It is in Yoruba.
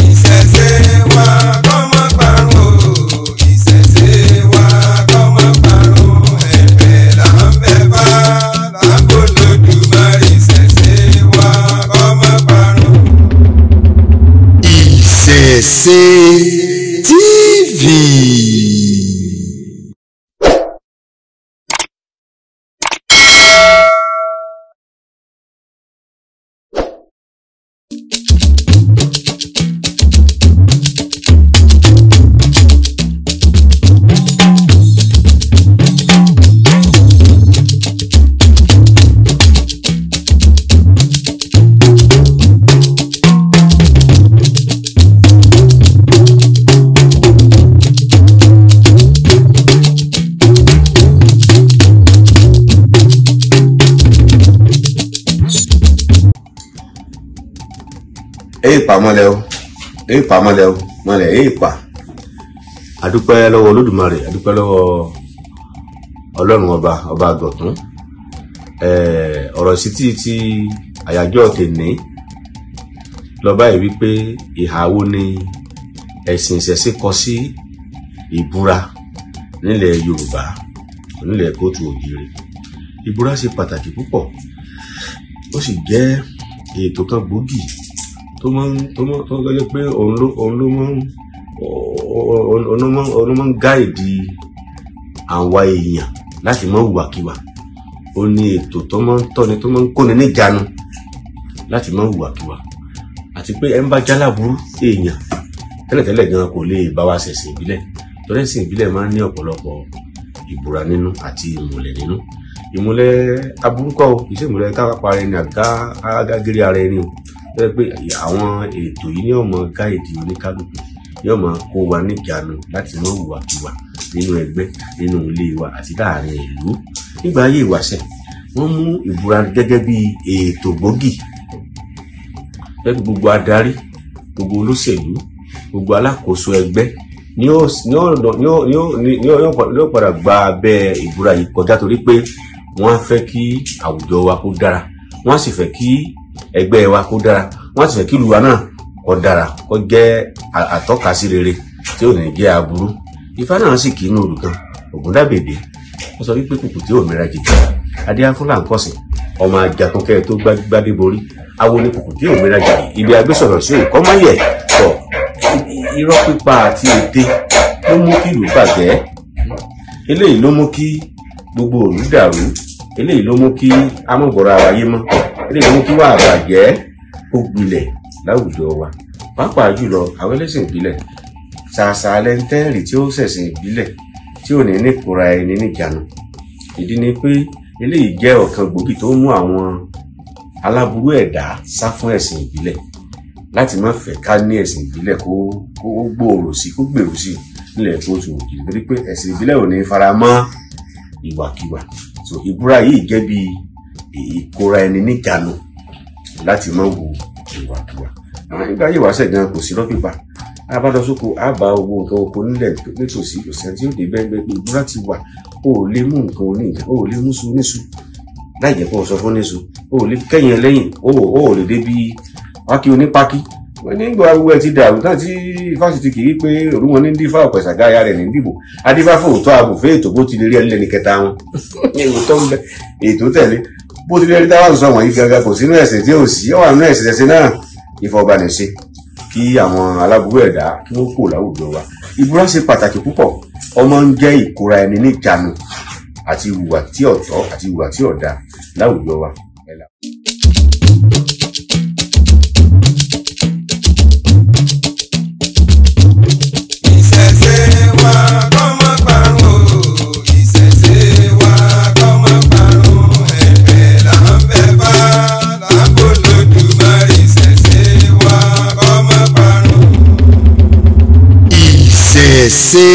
Ìṣẹ̀ṣe wa kó má parun o, ìṣẹ̀ṣe wa kó má parun, ẹ̀bẹ̀ là ń bẹ̀ fá, là ń bọ̀ Olódùmarè, ìṣẹ̀ṣe wa kó má parun. Ìṣẹ̀ṣe TV. Èèpà mọ́lẹ̀ o, èèpà mọ́lẹ̀ o, mọ́lẹ̀ èèpà. Adúpẹ́ lọ́wọ́ Olódùmarè, adúpẹ́ lọ́wọ́ Ọlọ́run ọba, ọba àgọ̀tún. Ọ̀rọ̀ ìṣítí ti àyájọ́ tèní lọ báyìí wípé ìhà wo ni ẹ̀sìn ìṣẹ̀ṣe kọ sí ìbúra nílẹ̀ Yorùbá, nílẹ̀ kóòtù òjìrè. Ìbúra ṣe pàtàkì púpọ̀, ó sì jẹ́ ètò kan gbòógì tó máa ń tó máa tó jẹ́ pé òun ló máa ń òun ló máa ń gáìdì àwa èèyàn láti má hùwàkiwà. Ó ní ètò tó máa ń tọ́ni, tó máa ń kóni níjàánu láti má hùwàkiwà, àti pé ẹ ń bá jáláburú èèyàn tẹ́lẹ̀tẹ́lẹ̀ gan kò lè bá wa ṣẹ̀sìn ìbílẹ̀, torí ẹ̀sìn ìbílẹ̀ máa ń ní ọ̀pọ̀lọpọ̀ ìbúra nínú àti ìmùlẹ̀ nínú. Ìmùlẹ̀ aburú kọ́ o, kì í ṣe ìmùlẹ̀ ká pa ẹni àbí ká gírí ara ẹni o. Tó jẹ́ pé àwọn ètò yìí ní ó máa gáìdì oníkálukú, ní ó máa kó wa níjàánu láti má hùwàkiwà nínú ẹgbẹ́, nínú ilé wa àti láàrin ìlú. Nígbà ayé ìwáṣẹ̀, wọ́n mú ìbúra gẹ́gẹ́ bí ètò gbòógì. Gẹ́gẹ́ gbogbo adarí, gbogbo olóṣèlú, gbogbo alákòóso ẹgbẹ́ ni ó padà gba abẹ́ ìbúra yìí kọjá, torí pé wọ́n á fẹ́ kí àwùjọ wa kó dára, wọ́n á sì fẹ́ kí ẹgbẹ́ wa kó dára, wọ́n á sì fẹ́ kí ìlú wa náà kó dára, kó jẹ́ àtọ́kasí rere tí ò ní jẹ́ aburú. Ifá náà sì kì í nú odù kan, Ògúndábèbè, ó sọ wípé kùkù tí ò mìíràn jìjì, adíáfúnlá ń kọ̀sìn, ọmọ ajakunkẹ́ tó gbádé borí, awo ni kùkù tí ò mìíràn jìjì, ibi agbésọ̀rọ̀ sí òkọ́ mọ́yẹ̀ tọ̀. Irọ́ pípa àti ète ló mú kí ìlú bàjẹ́, eléyìí ló mú kí gbogbo ìlú dàrú, eléyìí ló mú kí amọ̀bọ̀rọ̀ ara yé mọ́, eléyìí ló mú kí wàá bàjẹ́ kó gbilẹ̀ láwùjọ wa. Pàápàá jùlọ àwọn ẹlẹ́sìn ìbílẹ̀, ṣàṣà lẹ́ńtẹ́rì tí ó ṣẹ̀sìn ìbílẹ̀ tí ò ní níkura ẹni níjànú. Ìdí ni pé eléyìí jẹ́ ọ̀kan gbòógì tó mú àwọn aláburú ẹ̀dá sá fún ẹ̀sìn ìbílẹ̀, láti má fẹ́ ká ní ẹ̀sìn ìbílẹ̀ kó gbòòrò sí, kó gbèrú sí nílẹ̀ kóòtù òjìrì, torí pé ẹ̀sìn ìbílẹ̀ ò ní fara mọ́ ìwàkiwà. So ìbúra yìí jẹ́ bí ìkóra ẹni níjànú láti má wu ìwàkiwà. Nígbà yìí wàṣẹ̀ gan kò sí rọ́pìpà, a bá lọ sóko, a bá owó nǹkan oko nílẹ̀ nítòsí, kò sẹ́ni tí ó dé bẹ́ẹ̀ bẹ́ẹ̀ pé ìbúra ti wà. O ò lè mú nǹkan oníǹkan, o ò lè mú su oníṣu láì jẹ́ kó o sọ fún oníṣu, o ò lè kẹ́yìn ẹlẹ́yìn, o ò lè débi pákí onípákí. Nígbà gbogbo ẹ ti dàrú tán tí fásitì kì í pé òru wọn ní dífá ọ̀pẹ̀sà gáyà rẹ̀ ní dìbò, adífá fòótọ́ àbùfẹ́ ètò bó ti lè rí ẹni lẹ́ni kẹta wọn. Ètò ń bẹ, ètò tẹ̀lé bó ti lè rí táwọn sọ wọ̀nyí gangan kò sínú ẹ̀sìn tí ò sí, ó wà nínú ẹ̀sìn ẹ̀sìn náà. Ìfọ̀bànìṣe kí àwọn aláburú ẹ̀dá kí wọ́n kó láwùjọ wa. Ìbúra ṣe pàtàkì púpọ̀, ọmọ ń jẹ́ ìkóra ẹni níjànú àti ìhùwà tí ọ̀tọ̀ àti ìhùwà tí ọ̀dà láwùjọ wa. Ìṣẹ̀ṣe wa kó má parun o, ìṣẹ̀ṣe wa kó má parun, ẹ̀bẹ̀ là ń bẹ̀ fá, là ń bọ̀ Olódùmarè, ìṣẹ̀ṣe wa kó má parun. Ìṣẹ̀ṣe